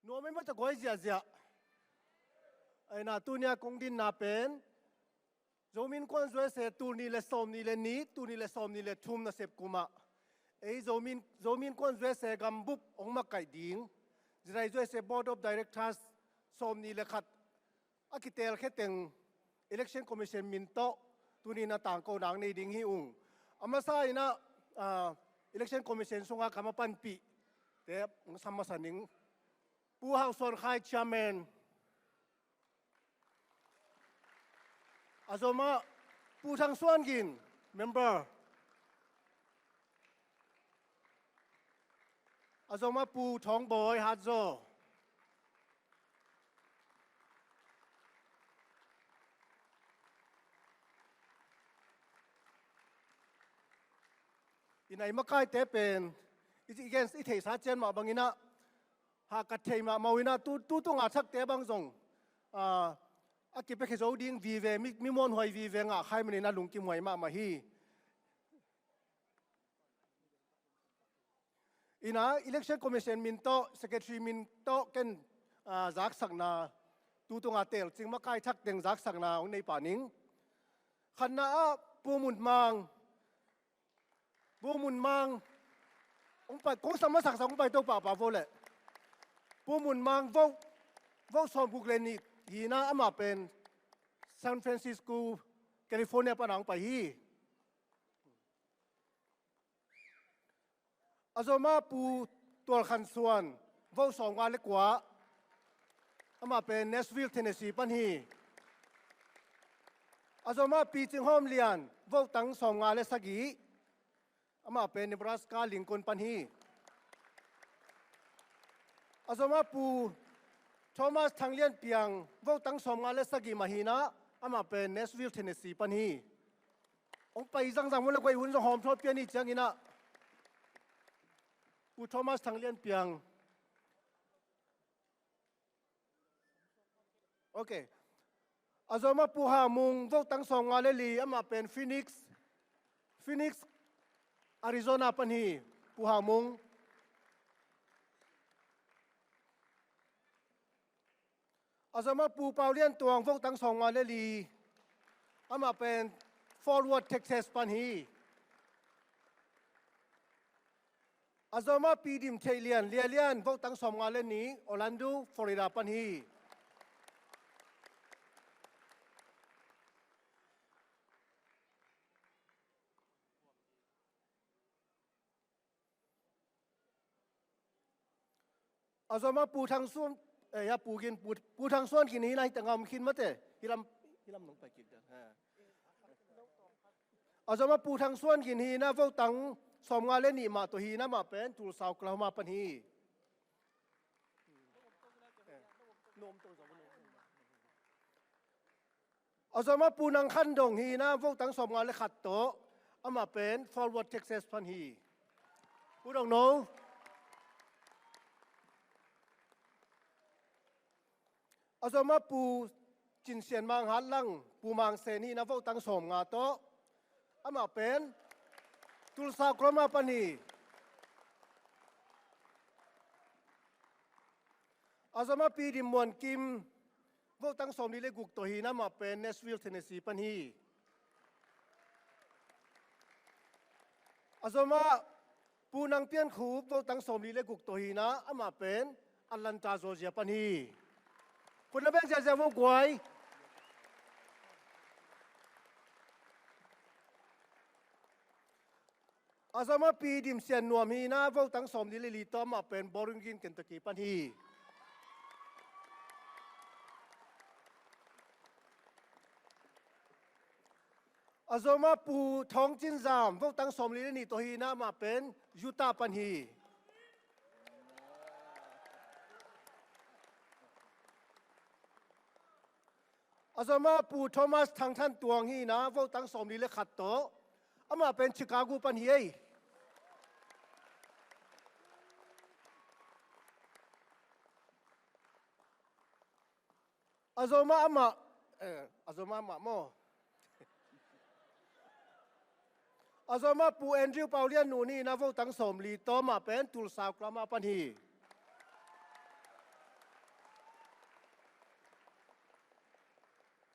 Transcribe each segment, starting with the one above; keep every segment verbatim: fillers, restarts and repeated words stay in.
Nuam ei mah ta guai ziahziah. Aina tunia kong dinna pen Zomi Innkuan USA tul nih le sawm nih le nih, tul nih le sawm nih le thum nasep kumah ei Zomi, Zomi Innkuan USA gambup hong makaih ding Zidai USA Board of Directors sawm nih le khat a kitel kheteng Election Commission min tawh tuni na tangko nang nei ding hi ung. A masa inah, ah, Election Commission sunga ka mapanpih te hong sam masa ning. Pu Hau Suan Khai, Chairman. A zomah Pu Thang Suan Gin, member. A zomah Pu Thawng Bawi, Hatzaw. Inah i makaite pen i, i gen i theihsa cian mah banginah hahkat thei mahmah uh inah tu, tu tunga thakte bang zong, ah, a kipiakhia zo ding vive, mi, mi muanhuai vive ngah khai maninah lungkimhuai mahmah hi. Inah Election Commission min tawh, Secretary min tawh ken, ah, zaksakna, tu tunga telcing makai thak teng zaksakna hong nei pah ning. Khatna ah Pu Mun Mang, Pu Mun Mang, hong pai, kong sam masaksak hong pai to pahpah vo leh. Pu Mun Mang vote, vote sawmguk le nih hi inah amah pen San Francisco, California pana hong pai hi. A zomah Pu Tual Khan Suan, vote sawmnga le kua, amah pen Nashville, Tennessee pan hi. A zomah Pi Cing Hawm Lian, vote tang sawmnga le sagih, amah pen Nebraska, Lincoln pan hi. A zomah Pu Thomas Thang Lian Piang, vote tang sawmnga le sagih mah hi inah amah pen Nashville, Tennessee pan hi. Hong pai zangzang mun le guai hun zong hawm thawt pian hi cianginah Pu Thomas Thang Lian Piang. Ok. A zomah Pu Hau Mung, vote tang sawmnga le li, amah pen Phoenix, Phoenix, Arizona pan hi, Pu Hau Mung. A zomah Pu Pau Lian Tuang, vote tang sawmnga le li, amah pen Fort Worth, Texas pan hi. A zomah Pi Dim Theih Lian, Lia Lian, vote tang sawmnga le nih, Orlando, Florida pan hi. A zomah Pu Thang Suan, eh, ya Pu Gin, Pu, Pu Thang Suan Gin hi inah hi tangah om khin mate. Hi lam, hi lam nong pai kik dan. Ha. A zomah Pu Thang Suan Gin hi inah vote tang sawmnga le nih mah tawh hi inah amah pen Tulsa, Oklahoma pan hi. Eh. A zomah Pu Nang Khan Dong hi inah vote tang sawmnga le khat tawh, amah pen Fort Worth, Texas pan hi. Pu Dong No. A zomah Pu Cin Sian Mang, Hat Lang, Pu Mang Sen hi inah vote tang sawmnga tawh, amah pen Tulsa, Oklahoma pan hi. A zomah Pi Dim Muan Kim, vote tang sawmli le guk tawh hi inah amah pen Nashville, Tennessee pan hi. A zomah Pu Nang Pian Khup, vote tang sawmli le guk tawh hi inah amah pen Atlanta, Georgia pan hi. Khut na beng ziahziah vo guai. A zomah Pi Dim Sian Nuam hi inah vote tang sawmli le li tawh, amah pen Bowling Green, Kentucky pan hi. A zomah Pu Thawng Cin Zam, vote tang sawmli le nih tawh hi inah amah pen Utah pan hi. A zomah Pu Thomas Thang Than Tuang hi inah vote tang sawmli le khat tawh, amah pen Chicago pan hi ei. A zomah amah, eh, a zomah amah maw? A zomah Pu Andrew Pau Lian Nun hi inah vote tang sawmli tawh, amah pen Tulsa, Oklahoma pan hi.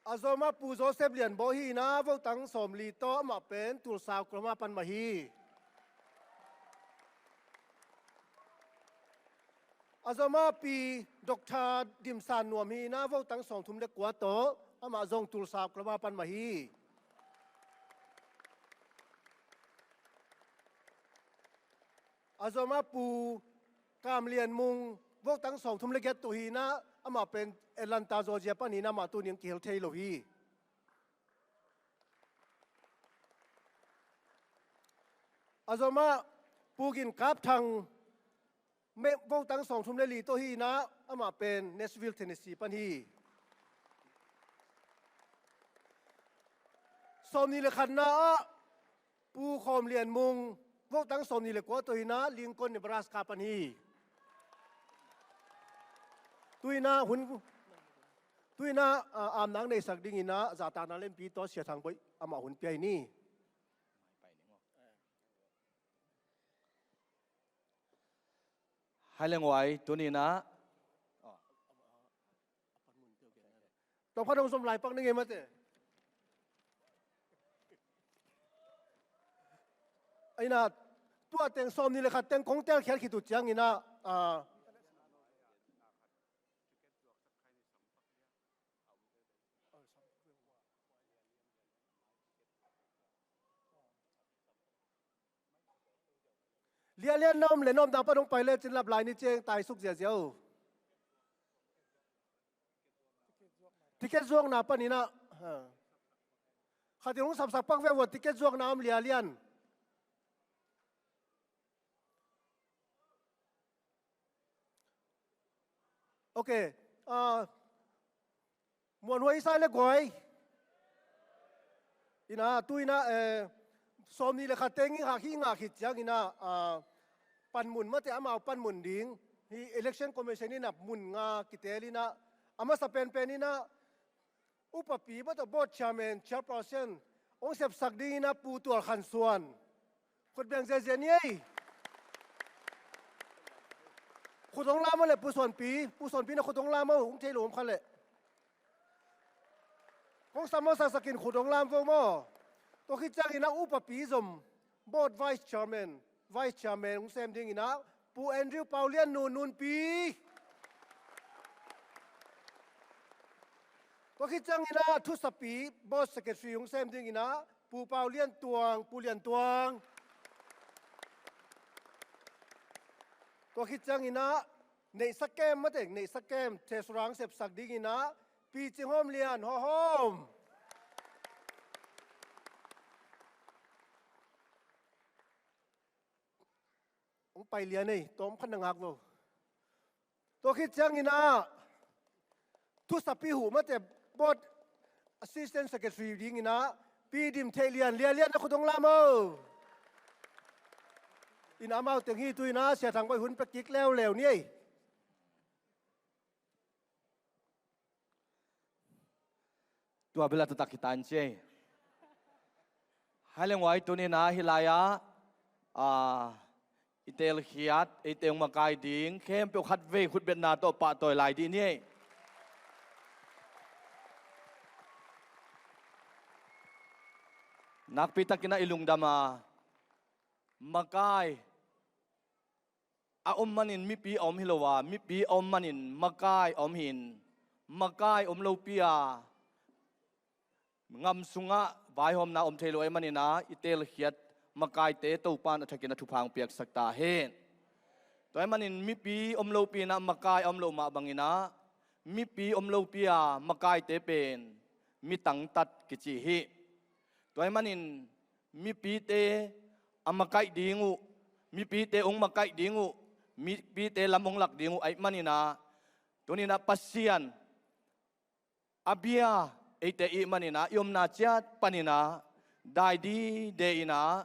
A zomah Pu Joseph Lianbaw hi in ah, votang sawmli tawh, amah pen Tulsa, Oklahoma pan mah hi. A zomah Pi Doctor Dim San Nuam hi in ah, votang sawmthum le kua tawh, amah zong Tulsa, Oklahoma pan mah hi. A zomah Pu Kam Lian Mung, votang sawmthum le giat tawh hi in ah, amah pen Atlanta, Georgia pan hi in ah, amah tuni-in kihel thei lo hi. A zomah Pu Gin Kap Thang, me-, votang sawmthum le li tawh hi in ah, amah pen Nashville, Tennessee pan hi. Sawmnih le khatna ah Pu Khawm Lian Mung, votang sawmnih le kua tawh hi in ah, Lincoln, Nebraska pan hi. Tu in ah hun, tu in ah, ah, amnak neisak ding in ah, zahtakna lempi tawh Sia Thang Bawi amah hun pia hi ni. Hai le nguai, tuni in ah. Tawpkhat hong zom lai pak ning ei mate. Aina, tua teng sawmnih le khat teng kong telkhiat khit uh ciangin ah, ah, Lianlian na om le, na omna pan hong pai lecin lap lai ni ciang, taisuk ziazia uh. Ticket zuakna panin ah, ha. Khat in hong sapsak pak ve uh a, ticket zuakna om Lianlian. Ok. Ah, Muanhuai, Isai le guai. Ina, tu ina, eh, sawmnih le khat teng i ngah khit, i ngah khit ciangin ah, ah, panmun mate, amau panmun ding. Hih Election Commission in ah mun nga kitel in ah, a masa penpen in ah, upapi mate, board chairman, chairperson, hong sepsak ding in ah Pu Tual Khan Suan. Khut beng ziazia ni ei. Khut hong lam a le Pu Suanpi, Pu Suanpi na khut hong lam a, hong thei lo om kha le. Kong sam maw, saksakin khut hong lam vo maw. Tua khit ciangin ah upapi zom, board vice chairman, vice chairman hong sem dingin ah Pu Andrew Pau Lian Nun, Nunpi. Tua khit ciangin ah thusapi, board secretary hong sem dingin ah Pu Pau Lian Tuang, Pu Lian Tuang. Tua khit ciangin ah neihsa kem mate, neihsa kem, Treasurer hong sepsak dingin ah Pi Cing Hawm Lian, Haw Hawm. Hong pai lian ei, tawm khat na ngak vo. Tua khit ciangin ah thusapi huh mate, board assistant secretary dingin ah Pi Dim Theih Lian, Lianlian na khut hong lam o. In amau teng hi, tu in ah Sia Thang Bawi hun pia kik leuleu ni ei. Tua bel a taktak hi ta in ci ei. Hai le nguai, tuni in ah hih lai-ah, ah, i telkhiat, eite hong makai ding khempeuh khatvei khutbetna tawh pahtawi lai dih ni ei. Nakpi takin ah i lungdam a, makai a om manin mipi a om hi lo a, mipi a om manin makai a om hi-in, makai om lopi a ngam sungah vaihawmna om thei lo ahih manin ah, i telkhiat makaite Topa'n a thakin a thupha hong piaksak ta hen. Tua ahih manin mipi om lopi in ah makai a om loh mah bangin ah, mipi om lopi a makaite pen mi tangtat kici hi. Tua ahih manin mipite a makaih ding uh, mipite hong makaih ding uh, mipite lam hong lak ding uh ahih manin ah, tuni in ah Pasian a bia eite i hih manin ah, i omna ciat panin ah dai dide in ah,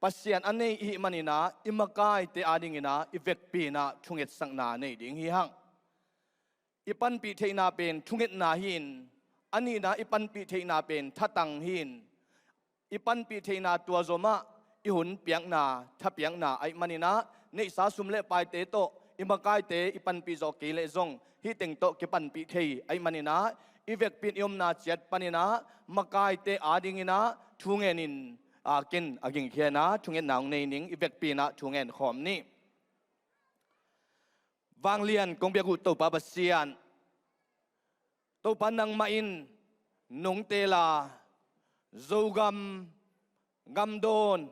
Pasian a nei i hih manin ah, i makaite adingin ah i vekpi in ah thungetsakna nei ding hi hang. I panpih theihna pen thungetna hi-in, a nihna i panpih theihna pen thatang hi-in, i panpih theihna tua zomah i hun piakna, thapiakna ahih manin ah, neihsa sum le paite tawh i makaite i panpih zawh kei leh zong hih teng tawh kipanpih thei ahih manin ah, i vekpi in i omna ciat panin ah makaite adingin ah thungenin, a, ken a gingkhia in ah thungetna hong nei ning. I vekpi in ah thungen khawm ni. Vanglian kong biak uh Topa Pasian, Topa nangmah in nong teel a, Zogam, gamdawn,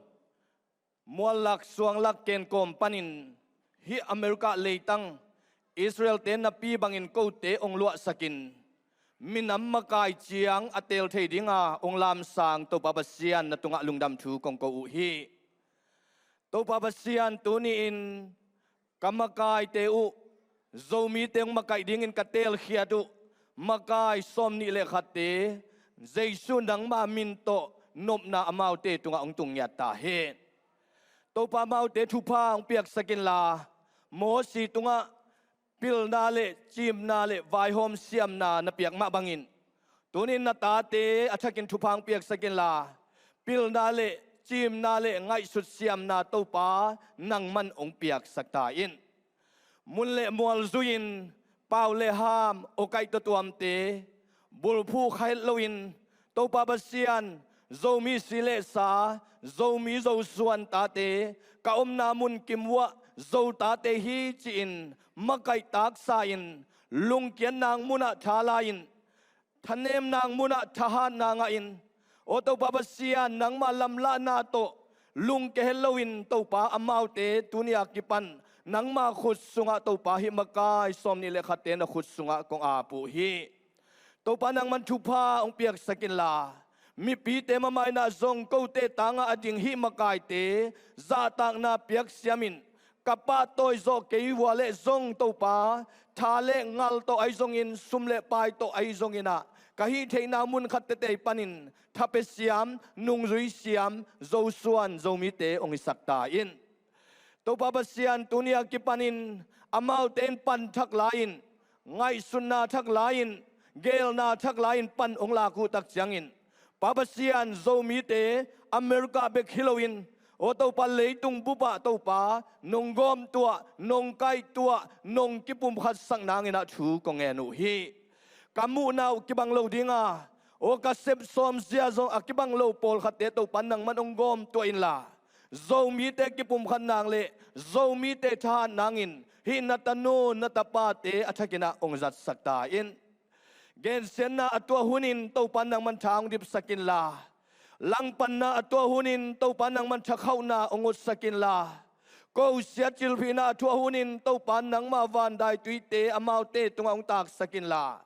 muallak suanglak kenkawm panin hih America leitang Israel-te napi bangin kote hong luahsakin, minam makai ciang a teel thei dinga hong lamsang Topa Pasian, na tungah lungdam thu kong ko uh hi. Topa Pasian, tuni-in ka makaite uh, Zomite hong makaih dingin ka teelkhiat uh makai sawmnih le khatte Jesu nangma min tawh nopna amaute tungah hong tung ngiat ta hen. Topa, amaute thupha hong piaksak inla, Mosi tungah pilna le cimna le vaihawm siamna na piak mah bangin, tunin na tate a thakin thupha hong piaksak inla, pilna le cimna le ngaihsut siamna Topa nangman hong piaksak ta in. Mun le mual zui-in pau le ham, awkaih tawtuamte bulphuh kha het loin, Topa Pasian, Zomi si le sa, Zomi Zosuan tate, ka omna mun kim uah Zo tate hi ci-in makaih taksa in, lungkiat nang munah tha la-in, thanem nang munah thahatna ngah in, aw Topa Pasian, nangma lamlahna tawh lungke het loin Topa, amaute tuni a kipan nangma khut sungah Topa, hih makai sawmnih le khatte na khut sungah kong ap uh hi. Topa, nangman thupha hong piaksak inla, mipite mamaina zong kote tangah a ding hih makaite zahtakna piaksiamin, ka pahtawi zawh kei uh a leh zong Topa, tha le ngal tawh ahi zongin, sum le pai tawh ahi zongin ah, ka hih theihna mun khat teitei panin thapia siam, nungzui siam Zosuan Zomite hong hisak ta in. Topa Pasian, tuni a kipanin amaute in pan thak lai-in, ngaihsutna thak lai-in, geelna thak lai-in pan hong lak uh tak ciangin, Pa Pasian, Zomite America bek hi loin, aw Topa, leitung bupah Topa nong gawmtuah, nong kaihtuah, nong kipumkhatsak nangin ah thu kong ngen uh hi. Ka muhna uh kibang lo dinga, aw ka sep sawm zia zong a kibang lo pawlkhatte Topa nangman hong gawmtuah inla, Zomite kipumkhat nang le Zomite thahat nangin hih na tanu na tapate a thakin ah hong zatsak ta in. Gensiatna a tuah hunin Topa nangman tha hong dipsak inla, langpanna a tuah hunin Topa nangman thakhauhna hong utsak inla, kosiat cilphihna a tuah hunin Topa nangma vandaituite amaute tungah hong taksak inla,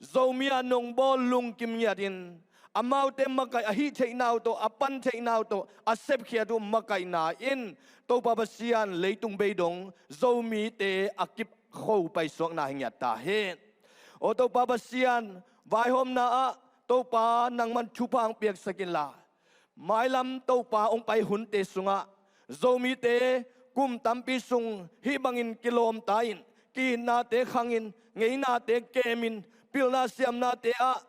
Zomi a nong bawl lungkim ngiatin, amaute makaih a hih theihna uh tawh, a pan theihna uh tawh a sepkhiat uh makaihna in, Topa Pasian, leitung bei dong Zomite a kip kho paisuakna hi ngiat ta hen. Aw Topa Pasian, vaihawmna ah Topa nangman thupha hong piaksak inla, mailam Topa hong pai hunte sungah Zomite kum tampi sung hih bangin kilawmta in, ki-itnate khangin, ngeinate kemin, pilna siamnate ah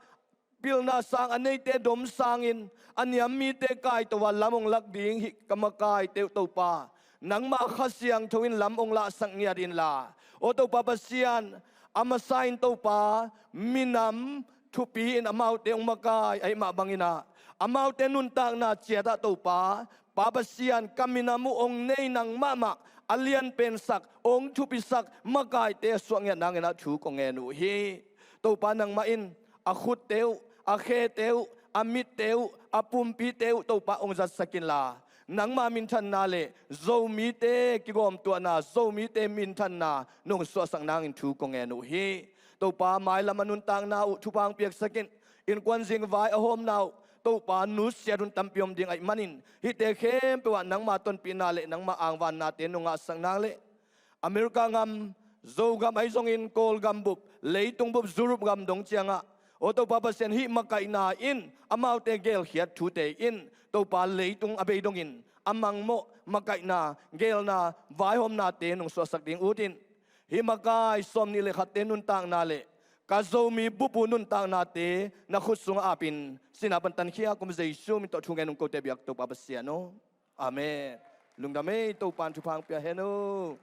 pilna sang a neite dom sangin, a niam mite kaito a lam hong lak ding hih ka makaite uh Topa, nangma Kha Siangtho in lam hong lahsak ngiat inla, aw Topa Pasian, a masa in Topa, minam thupi in amaute hong makai ahih mah bangin ah, amaute nuntakna ciat ah Topa, Pa Pasian, ka minam uh hong nei nang mahmah, a lianpensak, hong thupisak makaite a suak ngiat nangin ah thu kong ngen uh hi. Topa nangmah in a khutte uh, a khete uh, a mitte uh, a pumpite uh Topa hong zatsak inla, nangma minthanna le Zomite kigawmtuahna, Zomite minthanna nong suahsak nangin thu kong ngen uh hi. Topa, mailam a nuntakna uh thupha hong piaksak in. Innkuan zingvai a hawmna uh Topa, nusiat hun tampi om ding ahih manin, hihte khempeuh ah nangma tonpihna le nangma angvannate nong ngahsak nang le, America gam, Zogam ahi zongin, Kawlgam bup, leitung bup, Europe gam dong ciangah, aw Topa Pasian, hih makaihna in amaute geelkhiat thute in Topa, leitung a bei dongin a mangmawh makaihna, geelna, vaihawmnate nong suahsak ding ut in. Hih makai sawmnih le khatte nuntakna le ka Zomi bup uh nuntaknate na khut sungah apin, sihna pan tankhia ka om Jesu min tawh thu ngen ung, kote biak Topa Pasian aw. Amen. Lungdam ei, Topa in thupha hong pia hen aw.